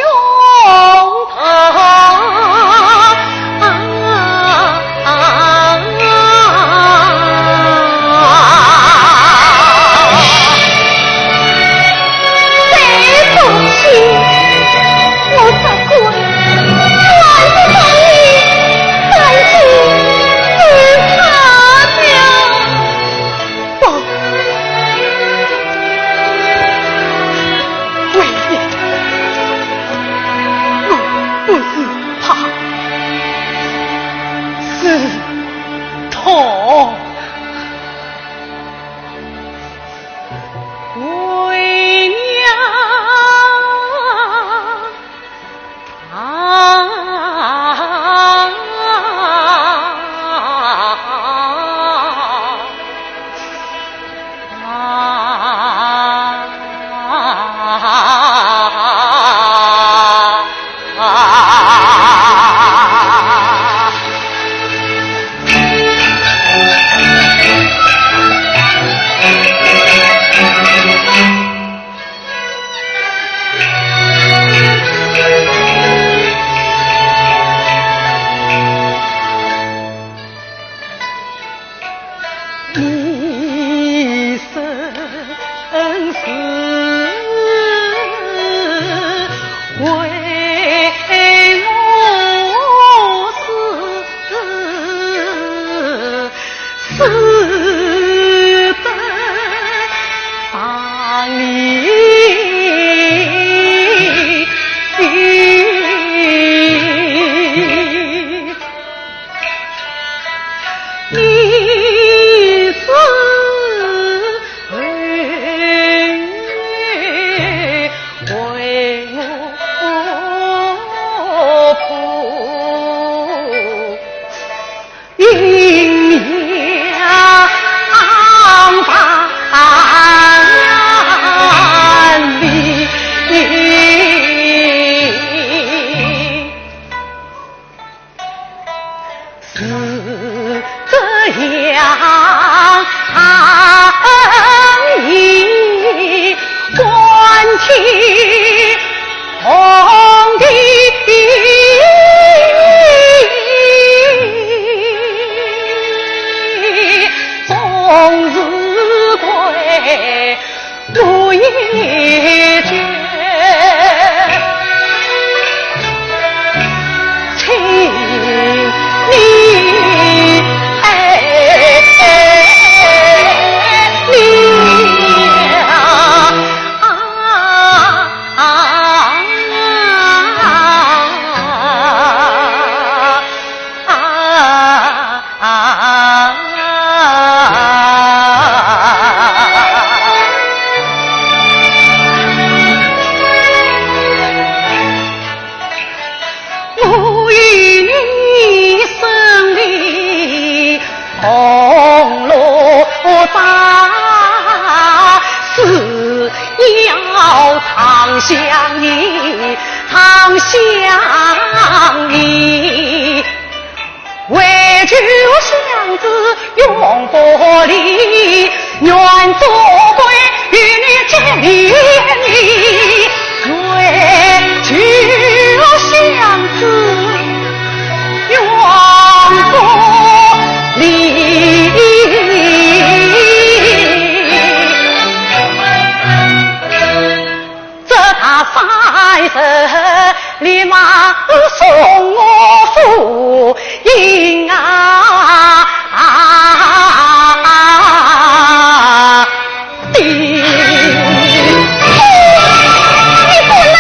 你不能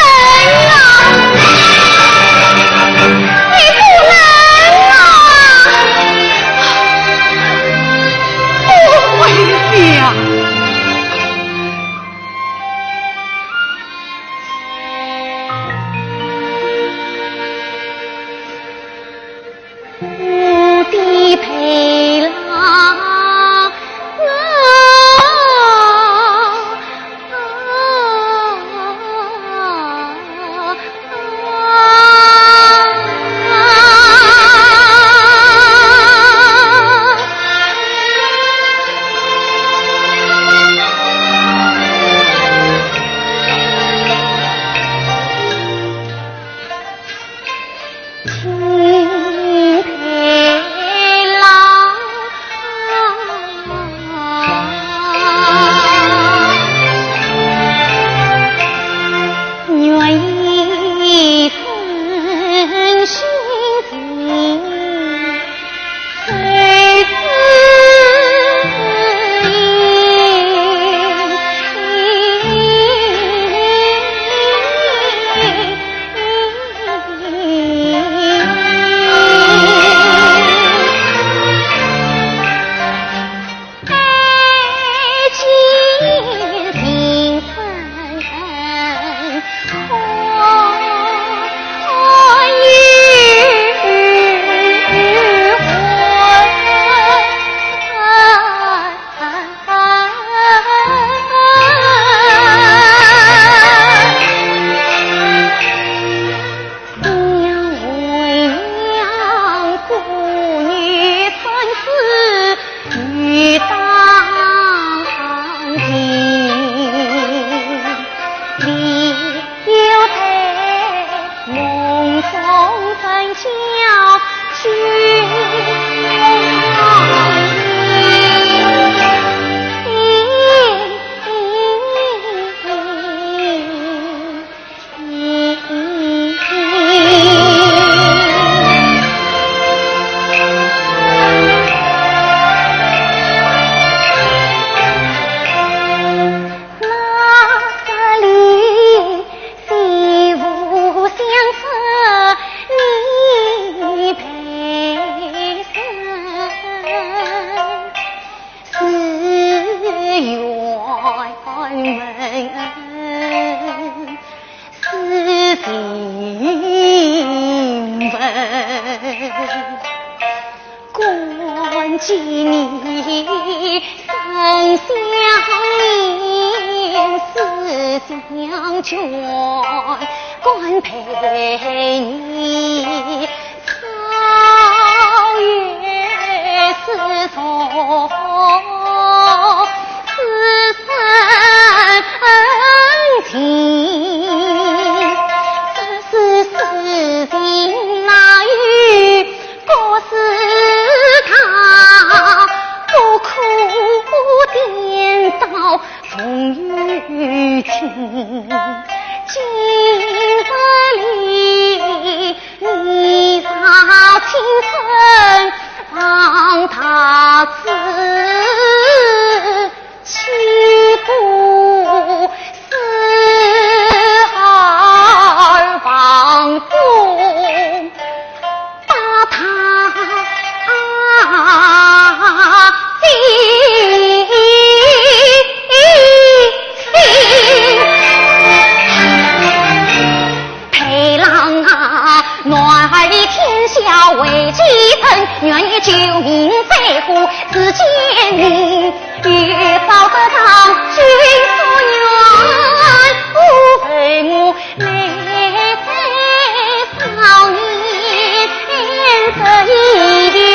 啊！你不能啊！不会呀！寄你生相念，思相眷，感佩你，超越世俗，此生情，只是世情难预。 可是他不可颠倒重与轻，今日里你若轻生放大志，岂不死而忘本？ 把他祭祭。陪郎啊，男儿的天下为己身，愿以救命之呼自荐你。 欲报得上君所愿，勿为我累累少年这一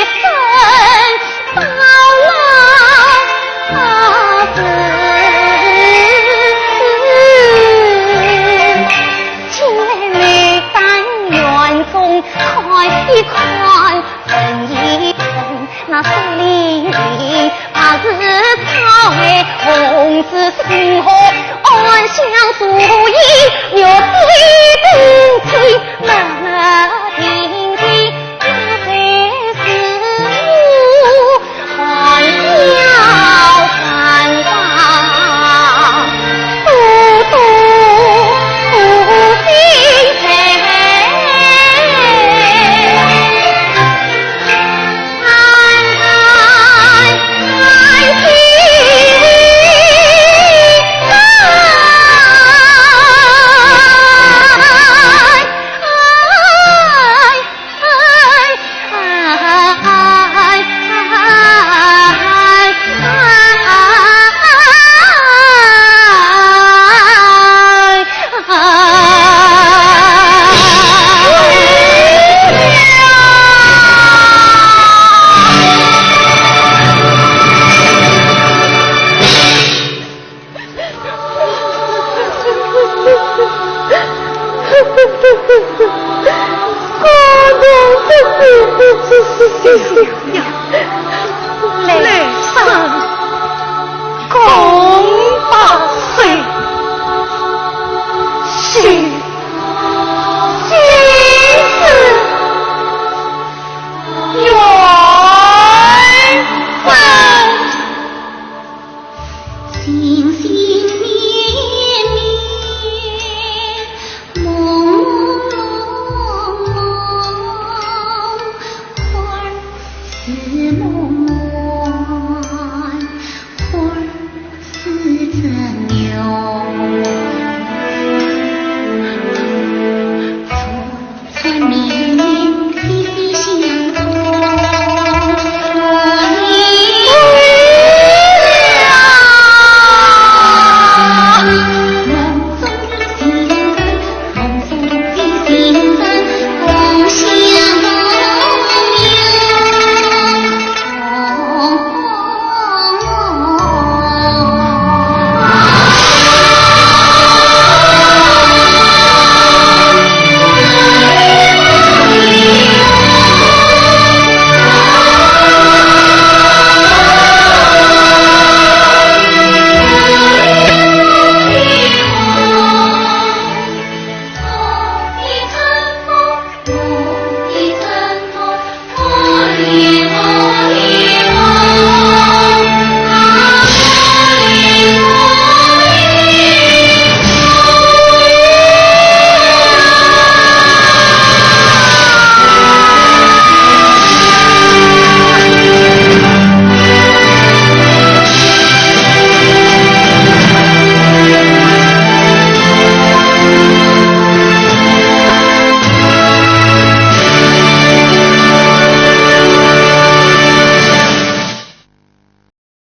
生到老时。请来牡丹园中看一看， 问一问那水灵灵，怕是草为红子心火，暗香烛影，玉滴冰清，冷冷清清，那才是我含笑山上。 来生共把水，是，是缘分。